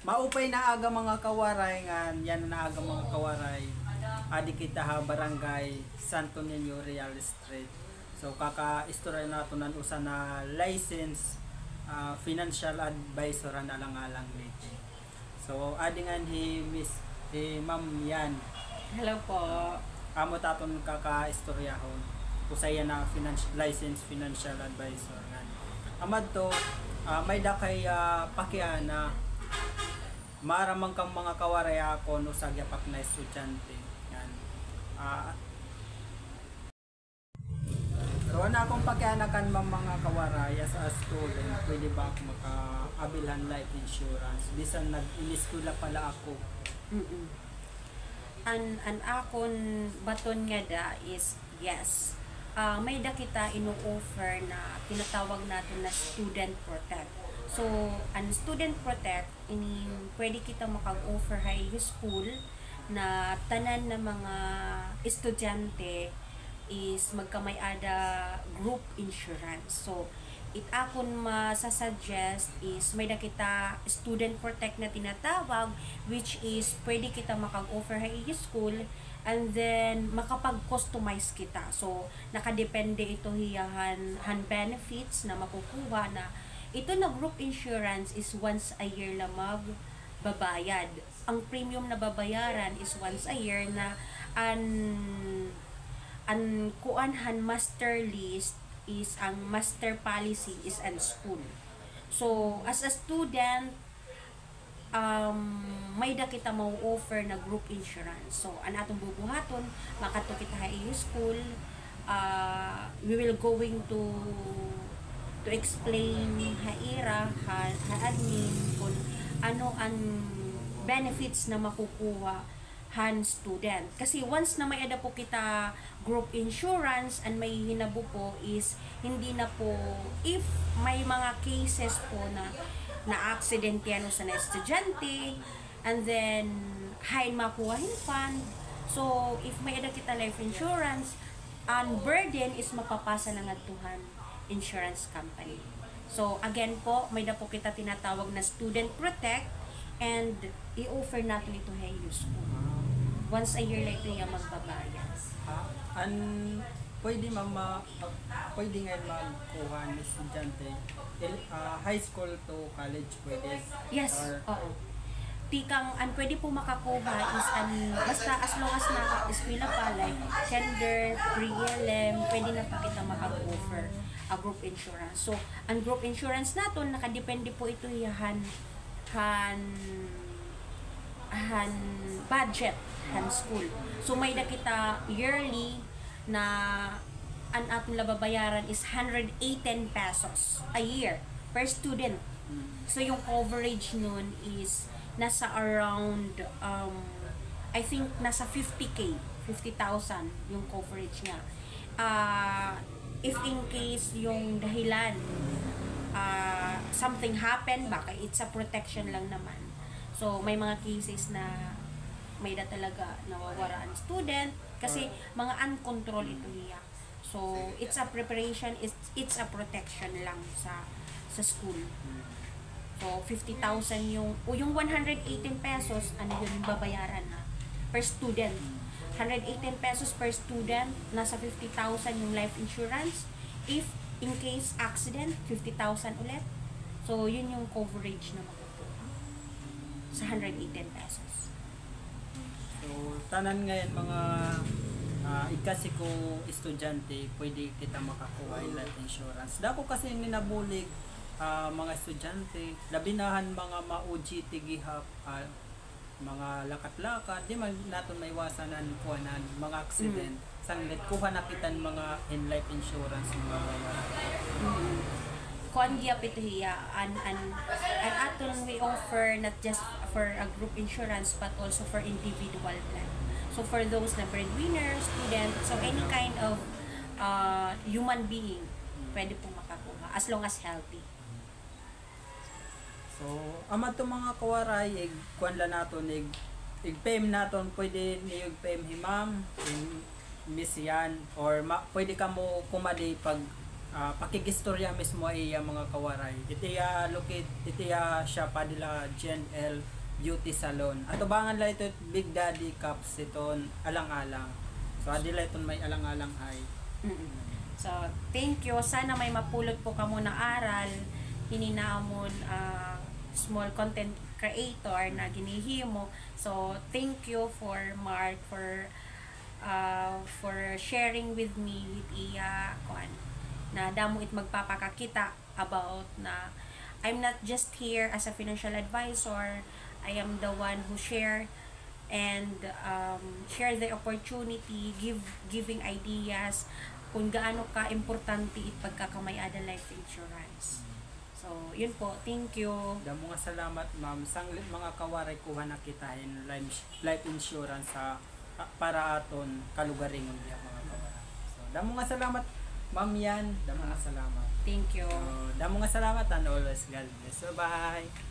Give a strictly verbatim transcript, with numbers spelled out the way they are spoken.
Maupay na aga, mga kawaray, ngan yana nga aga, mga kawaray. Adi kita ha Barangay Santo Niño, Real Street. So, kakaistorya naton an usa nga license, ah, financial advisor han Alang-alang Leyte. So, adi ngani hi Miss, hi Ma'am Yan. Hello po. Amo it aton kakaistoryahon. Usa hiya nga financi-, licensed financial advisor ngani. An madto, ah, may-ada kay, ah, pakiana. Maaram man kamo, mga kawaray, akon usa gihap ak nga estudyante. Yan. Ah, so, an akon pakiana kan Ma'am, mga kawaray, as a student, pwede ba ako makaabil han life insurance? Bisan nag-ineskwela pa la ako. Mm-mm. An, an akon baton ngada is yes. Ah, may-ada kita ino-offer na tinatawag naton na Student Protect. So, an Student Protect, inin pwede kita makag-offer ha iyo school na tanan nga mga estudyante is magkamay-ada group insurance. So, it akon masasuggest is may-ada kita Student Protect na tinatawag, which is pwede kita makag-offer ha iyo school, and then makapag-customize kita. So, nakadepende ito hiya han, han benefits na makukuha na. Ito na group insurance is once a year la magbabayad. Ang premium na babayaran is once a year na an, an kuan han master list is an master policy is an school. So, as a student, um, may-ada kita mau-offer na group insurance. So, an aton bubuhaton, makadto kita ha iyo school, ah, we will going to, to explain ha ira, ha, ha admin, kon ano an benefits na makukuha han student. Kasi once na may-ada po kita group insurance, an mahihinabo po is hindi na po, if may mga cases po na, na-aksidente an usa nga estudyante, and then hain makuha hin fund. So, if may-ada kita life insurance, an burden is mapapasa na ngadto han insurance company. So, again po, may-ada po kita tinatawag na Student Protect, and i-offer naton ito ha iyo school. Once a year la ito hiya magbabayad. Ah, an pwede, ma'am, ma-, pwede ngay-an magkuha an estudyante, el-, ah, high school to college, pwede? Yes, oo. Tikang an pwede po makakuha is an, basta as long as naka-eskwela pa, like kinder, pre-E L M, pwede na po kita makag-offer a group insurance. So, an group insurance naton, nakadepende po ito hiya han, han, han budget han school. So, may-ada kita yearly na an aton la babayaran is hundred eighteen pesos a year per student. So, yung coverage nun is nasa around, um, I think nasa fifty K, fifty thousand yung coverage niya. Ah, if in case yung dahilan, ah, something happen, baka it's a protection lang naman. So, may mga cases na may-ada talaga nawawara an student kasi mga uncontrolled ito hiya. So, it's a preparation, it's, it's a protection lang sa, sa school. So, fifty thousand yung, o yung one hundred eighteen pesos, ano yun, yung babayaran na per student. Hundred eighteen pesos per student, nasa fifty thousand yung life insurance. If in case accident, fifty thousand ulit. So, yun yung coverage na makukuha sa hundred eighteen pesos. So, tanan ngay-an mga, ah, igkasi ko estudyante, pwede kita makakuha hin life insurance. Dako kasi ini nabulig, ah, mga estudyante, labi na han mga ma-O J T gihap, ah, mga lakat-lakat, di man naton maiwasan an kuan, an mga accident. Sanglit, kuha na kita hin mga, hin life insurance, mga Mm. Kuan gihap ito hiya, an, an, an aton we offer not just for a group insurance but also for individual plan. So for those na breadwinner, student, so any kind of, uh, human being, pwede pong makakuha as long as healthy. So, an madto, mga kawaray, ig-, kuan la naton, ig-, ig-P M naton, pwede niyo ig-P M hi ma'am, hi Miss Yan, or ma-, pwede kamo kumadi pag, ah, pakig-istorya mismo ha iya, mga kawaray. It iya locate, it iya shop, adi la Jen L Beauty Salon. Atubangan la ito Big Daddy Caps hiton Alang-alang. So, adi la iton may Alang-alang High. Mm-mm. So, thank you. Sana may mapulot po kamo na aral hini namon, ah, small content creator na ginhihimo. So, thank you for Mark, for, ah, for sharing with me with iya, kuan, na damo it magpapakakita about na I'm not just here as a financial advisor. I am the one who share and, um, share the opportunity, give, giving ideas kung gaano ka importante it pagkakamay-ada life insurance. So, yun po. Thank you. Damo nga salamat, ma'am. Sanglit, mga kawaray, kuha na kita hin life, life insurance ha, ha, para aton kalugaringon diha, mga kawaray. So, damo nga salamat, Ma'am Yan. Damo nga salamat. Thank you. So, damo nga salamat and always God bless. Bye-bye.